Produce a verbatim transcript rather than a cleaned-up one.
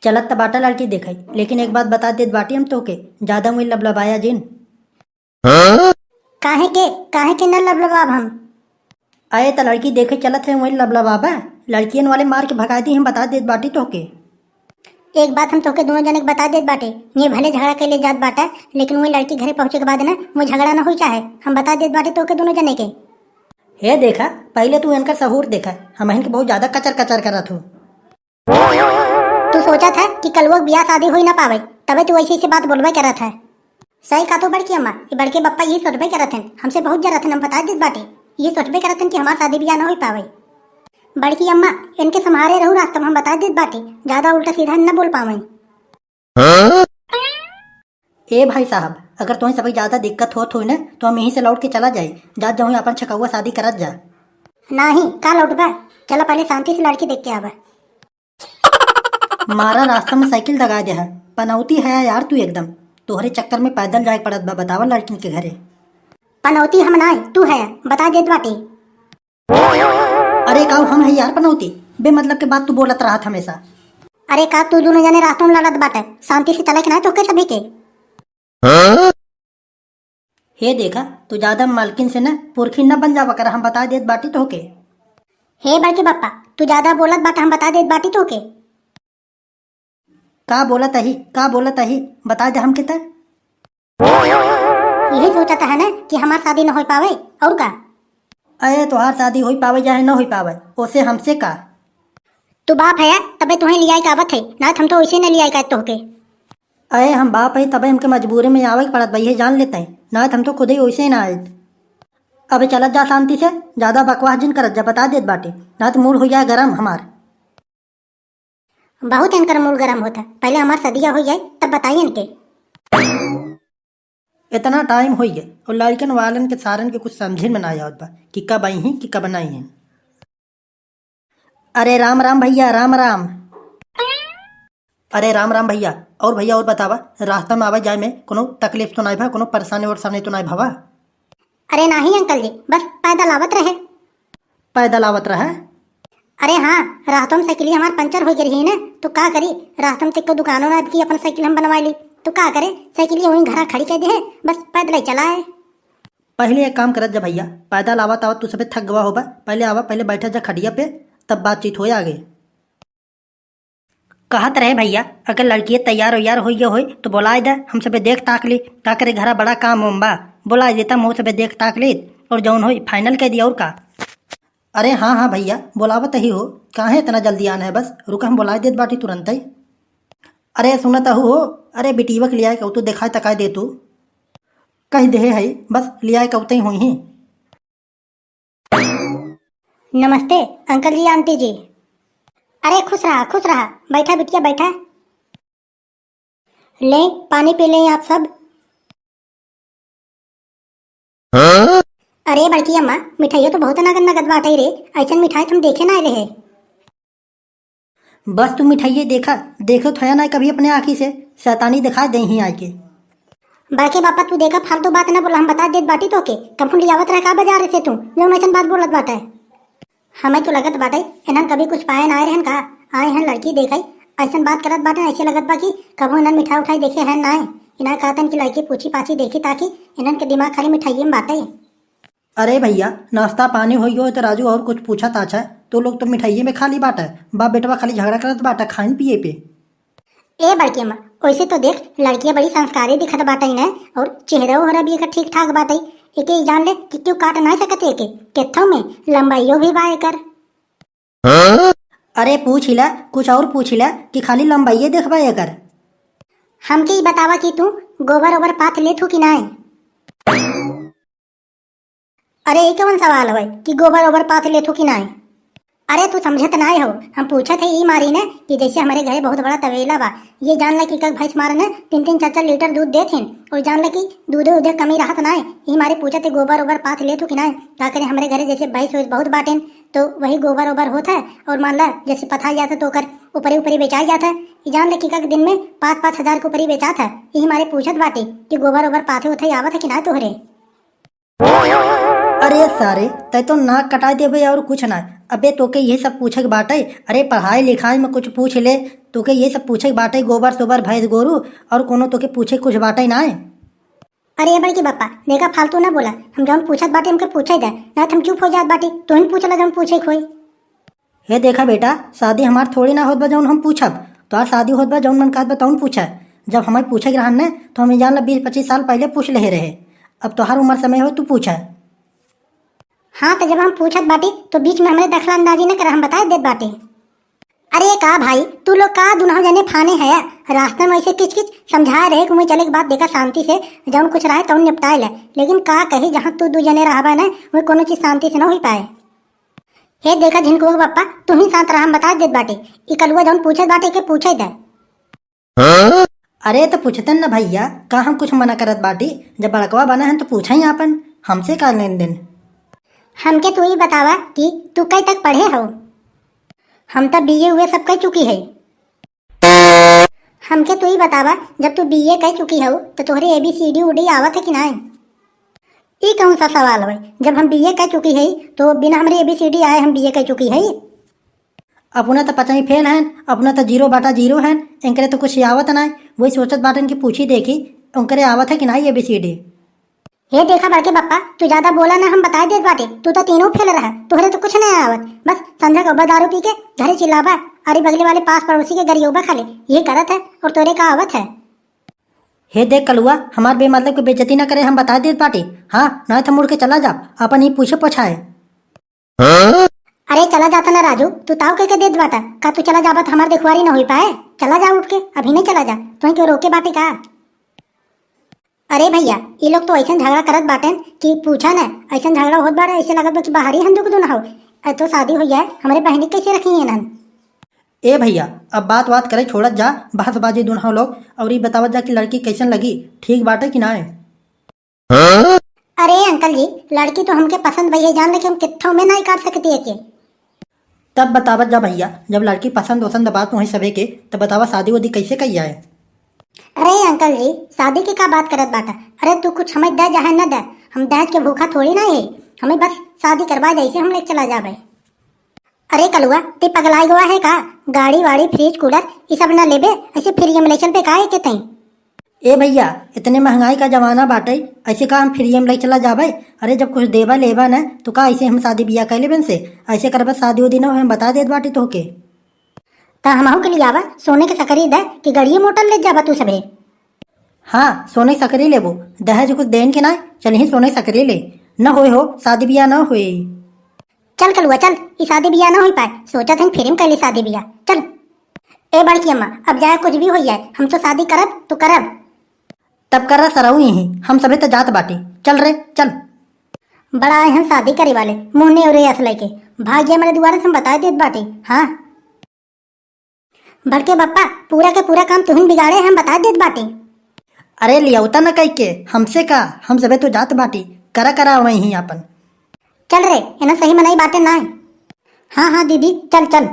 चलत त बाटा लड़की देखै, लेकिन एक बात बता देत बाटी हम तोहके, ज्यादा मुँह लबलबाया जिन। हाँ? काहे के, काहे के न लबलबाब हम? अरे त लड़की देखे चलत है, वहीं लबलबाबा, लड़कियन वाले मार के भगा दी, हम बता देत बाटी तोहके। एक बात हम तोहके दोनों जने के बता देत बाटे, ये भले झगड़ा के लिए जात बाटा, लेकिन वही लड़की घरे पहुँचे के बाद ना, वो झगड़ा ना होई चाहे, हम बता देत बाटे तोहके दोनों जने के। हे देखा, पहले तू इनकर सहूर देखा, हमहिन के बहुत ज्यादा कचर कचर करत हो। तू सोचत है कि कलुआ के बियाह शादी होई ना पावे, तबे तू ऐसे ऐसे बात बोलबे करत है। सही कहा तू बड़की अम्मा, ये बड़के बप्पा यही सोचबे करत हन, हमसे बहुत जरत हन, हम बता देत बाटे, ये सोचबे करत हन कि हमार शादी बियाह ना होई पावे। बड़की अम्मा, इनके संभारे रहू रास्ता में, हम बता देत बाटे, ज्यादा उल्टा सीधा न बोल पावे। ए भाई साहब, अगर तोहई सबई ज्यादा दिक्कत होत होई ना, तो हम यहीं से लौट के चला जाई, जात जाऊँ अपन छकौआ शादी करत जा। नाही, का लौटबा? चला पहले शांति से लड़की देख के आवा। मारा रास्ता में साइकिल दगा दे है, पनौती है यार तू एकदम, तोहरे चक्कर में पैदल जाए पड़त बा, बतावा लड़किन के घरे। पनौती हम नाय, तू है, बता देत बाटे। अरे काऊ हम है यार पनौती, बेमतलब के बात तू बोलत रहत हमेशा। अरे का तू दोनों जने रास्ता में लड़त बाटे, शांति से चले के ना तोहके सभी के। हाँ? हे देखा, तू ज्यादा मालकिन से ना पुरखी न बन जावा कर, हम बता देत बाटी तोहके। हे बड़के बप्पा, तू ज्यादा बोलत बाटा, हम बता देत बाटी तोहके। का बोलत अही, का बोलत अही, बता दे हमके त। यही सोचत है ना कि हमार शादी न हो पावे, और का? अरे तोहार शादी हो पावे चाहे न हो पावे, ओसे हमसे का? तू बाप है तबे तुहें लियाई का आवत है, ना हम तो वैसे न लियाई का तोहके। अरे हम बाप है तबे हमके मजबूरी में आवे के पड़त बा, ये जान लेते हैं, ना हम तो खुद ही वैसे ही ना आए। अबे चलत जा शांति से, ज्यादा बकवास जिन करत जा, बता देत बाटे, ना तो मूड हो जाए गरम हमार। बहुत इनकर मूल गरम होता, पहले हमार सदिया हो जाए तब बताई इनके। इतना टाइम हो गया और लड़कन वालन के सारन के कुछ समझे में ना आवत बा कि कब आई हैं कि कब नहीं हैं। अरे राम राम भैया, राम राम। अरे राम राम भैया, और भैया और बतावा, रास्ता में आवे जाए में कोनो तकलीफ तो नहीं भा, कोनो परेशानी वरेशानी तो नहीं भवा? अरे नाही अंकल जी, बस पैदल आवत रहे। पैदल आवत रहे? अरे हाँ, रास्ता में साइकिलिया हमार पंचर हो गई रही ना, तो का करी, रास्ता में तो एको दुकानों ना की अपन साइकिल हम बनवा ली, तो का करे, साइकिलिया वहीं घरा खड़ी कर दे है, बस पैदल ही चला आए। पहले एक काम करत जा भैया, पैदल आवत आवत तू सबे थक गवा होबा, पहले आवा, पहले बैठा जा खटिया पे, तब बातचीत होए आगे। कहत रहे भैया, अगर लड़किए तैयार वैयार होइए होई तो बोलाए दे, हम सबे देख ताक ली, का करे घरा बड़ा काम वाम बा, बोलाए देता हम सबे देख ताक ली और जौन होई फाइनल कह दिया और का। अरे हाँ हाँ भैया, बोलावत ही हो, काहे इतना जल्दी आना है, बस रुका हम बोलाए देत बाटी तुरंत ही। अरे सुनत हूँ हो, अरे बिटिया के लियाए के तू देखाए तकाए दे तू, कह दे है बस लियाए के उतई हुई ही। नमस्ते अंकल जी, आंटी जी। अरे खुश रहा, खुश रहा, बैठा बिटिया बैठा। ले पानी पी लें आप सब। हाँ? अरे बड़की अम्मा, मिठाइयो तो बहुत नगद नगद बाटे रे, ऐसन मिठाई तुम देखे ना रहे। बस तू मिठाइये देखा, देखो थोया ना कभी अपने आँखी से, शैतानी दिखाए दे ही आए के। बड़के पापा तू देखा, फालतू बात ना बोला, हम बता देत बाटी तोके, कभू लियावत रहे का बाजार से तू, जौन ऐसन बात बोलत बाटे। हमें तो लगत बाटे, इन्हन कभी कुछ पाए ना आए रहन का, आए हैं लड़की देखे, ऐसन बात करत बाटे, ऐसे लगत बा कि कभू इन्हन मिठाई उठाई देखे हैं ना, इन्हन कहतन कि लड़की पूछी पाछी देखी ताकि इन्हन के दिमाग खाली मिठाइये में बाटे। अरे भैया, नाश्ता पानी होई गयो तो राजू और कुछ पूछा ताछा, तो लोग तो मिठाइये में खाली बाटा, बाप बेटवा खाली झगड़ा करत बाटा खाइन पिए पे। ए बड़की अम्मा, वैसे तो देख लड़किया बड़ी संस्कारी दिखत बाटे ने, और चेहरा ओहरा भी एकर ठीक ठाक बाटे। एके ई जान ले कि क्यों काट ना सकत एके, केथो में लंबाइयो भी बा एकर। अरे पूछ हिला, कुछ और पूछ हिला कि खाली लंबाइये देखबा एकर। हमके ई बतावा कि तू गोबर ओबर पाथ लेत हो कि नाय? अरे, ई कवन सवाल हवे कि गोबर ओबर पाथ लेथू कि नाय? अरे, तू समझत नाय हो, हम पूछत है ई मारी ने कि जैसे हमरे घरे बहुत बड़ा तबेला बा, ये जान ला कि कक भैंस मारे ने तीन तीन चार चार लीटर दूध देत हिन, और जान ला कि दूधे उधे कमी रहत नाय, ई मारे पूछत है गोबर ओबर पाथ लेथू कि नाय? का करे, हमरे घरे जैसे भैंस वैस बहुत बाटेन, तो वही गोबर ओबर होत है, और मान ला जैसे पथाई जात है तो ओकर ऊपरे ऊपरे बेचाई जात है। ई जान ला कि कक दिन में पाँच पाँच हजार के ऊपरे बेचात है, यही मारे पूछत बाटे कि गोबर ओबर पाथे उथे आवत है कि ना तोहरे? अरे सारे, तै तो नाक कटाइ देबे और कुछ ना। अबे तोके यही सब पूछे के बाटे? अरे पढ़ाई लिखाई में कुछ पूछ ले, तोके यही सब पूछे के बाटे, गोबर सोबर भैंस गोरू, और कोनो तोके पूछे के कुछ बाटे ना है? अरे बड़की बप्पा, देखा फालतू ना बोला, हम जौन पूछत बाटे हमके पूछे दे, ना तो हम चुप हो जात बाटी, तोहिन पूछ ला जौन पूछे के होई। हे देखा बेटा, शादी हमार थोड़ी ना होत बा जौन हम पूछब, तोहार शादी होत बा जौन मन कहत बा तौन पूछा। जब हमार पूछे के रहन ने तो हम ई जान ला बीस पच्चीस साल पहिले पूछ लेहे रहे। अब तोहार उम्र समय हो तू पूछा। हाँ तो जब हम पूछत बाटी तो बीच में हमरे दखल अंदाजी न कर, हम बताइ देत बाटी। अरे का भाई, तू लोग का दुनहु जने फाने है? रास्ता में ऐसे किच किच समझाए रहे कि वहीं चले के बाद देखा शांति से जौन कुछ रहे तौन निपटाए ले, लेकिन का कही जहाँ तू दू जने रहबा न वहीं कोनो चीज शांति से न हो पाए। हे देखा झिनकुआ के बप्पा, तू ही शांत रहा, हम बताइ देत बाटी। ई कलुआ जौन पूछत बाटे के पूछे दे। अरे तो पूछतन न भैया, का हम कुछ मना करत बाटी? जब बड़कवा बना है तो पूछा ही आपन, हमसे का लेन देन। हमके तू ही बतावा कि तू कई तक पढ़े हो? हम तो बीए हुए सब कह चुकी है। हमके तू ही बतावा, जब तू बीए कह चुकी हो तो तोहरे एबीसीडी उडी आवत है कि नाय? ई कौन सा सवाल होय? जब हम बीए कह चुकी है तो बिना हमरे एबीसीडी आए हम बीए कह चुकी है? अपना तो पचाई फेल हैं, अपना तो जीरो बाटा जीरो हैं, इनकरे तो कुछ आवत ना। वही सोचत बाटन कि पूछी देखी उनकरे आवत है कि ना एबीसीडी। हे देखा बड़के बप्पा, तू ज्यादा बोला ना, हम बताइ देत बाटे, तू तो तीनों फेल रहा, तोहरे तो कुछ नहीं आवत। बस संझा के अब्बा दारू पी के घरे चिल्लाबा, अरे बगले वाले पास पड़ोसी के गरियोबा खा ले, ये करत है और तोरे का आवत है? हे देख कलुआ, हमार बेमतलब के बेइज्जती ना करे, हम बताइ देत बाटे। हाँ, ना तो मुड़ के चला जा, अपन ही पूछे पोछाए। अरे चला जाता ना राजू, तू ताव के, के देत बाटा? का तू चला जाबा तो हमार देखुआरी न होई पाए? चला जा उठ के, अभी नहीं चला जा, तुहें क्यों रोके बाटे का? अरे भैया, ई लोग तो ऐसन झगड़ा करत बाटेन कि पूछा न, ऐसन झगड़ा होत बाटे, ऐसे लगत बा कि बाहरी हम दुख दुना हो। ए तो शादी हो जाए, हमरे बहनी कैसे रखी है नन? ए भैया, अब बात बात करे छोड़त जा, बहसबाजी दुनहु लोग, और ई बतावत जा कि लड़की कैसन लगी, ठीक बाटे कि नाय? अरे अंकल जी, लड़की तो हमके पसंद भई है, जान ले कि हम कित्थों में नाई काट सकती है के। तब बतावत जा भैया, जब लड़की पसंद वसंद बात वहीं सभे के, तब बतावा शादी वादी कैसे कही जाए? अरे अंकल जी, शादी की का बात करत बाटा? अरे तू कुछ हमें दे चाहे न दे, हम दहेज के भूखा थोड़ी ना है, हमें बस शादी करवा जैसे हम ले चला जाबे। अरे कलुआ, ते पगलाई गवा है का? गाड़ी वाड़ी, फ्रिज कूलर, ये सब ना लेबे, ऐसे फ्री में ले चल पे का है के तई? ए भैया, इतने महंगाई का जमाना बाटे, ऐसे का हम फ्री में ले चला जाबे? अरे जब कुछ देबा लेबा न, तो का ऐसे हम शादी बियाह कर लेबे से? ऐसे करबा शादी उदी ना हो, हम बता देत बाटी तोहके। त हमहू के लियावा, सोने के सकरी दे कि गड़िए मोटर ले जाबा तू सभे? हाँ, सोने सकरी लेबो, दहेज कुछ देन के ना, चल ही सोने सकरी ले, न होए हो, शादी बियाह न होए। चल कलुआ चल, ई शादी बियाह न होई पाए, सोचत हन फिर हम कैली शादी बियाह, चल। ए बड़की अम्मा, अब जाए कुछ भी हो जाए, हम तो शादी करब तो करब। तब करा सरऊ यहीं, हम सभे तो जात बाटी, चल रे, चल। बड़ा आए हैं शादी करे वाले, मुँह नेवरे अस लेके, भाग गया मेरे दुआरे से हम बताए देत बाटी, हाँ। बड़के बप्पा, पूरा के पूरा काम तुहिन बिगाड़े, हम बता देत बाटी। अरे लियावता न कई के, हमसे का, हम सबे तो जात बाटी, करा करा वहीं आपन। चल रे, एना सही मनई बाटे नाय। हाँ हाँ दीदी, चल चल।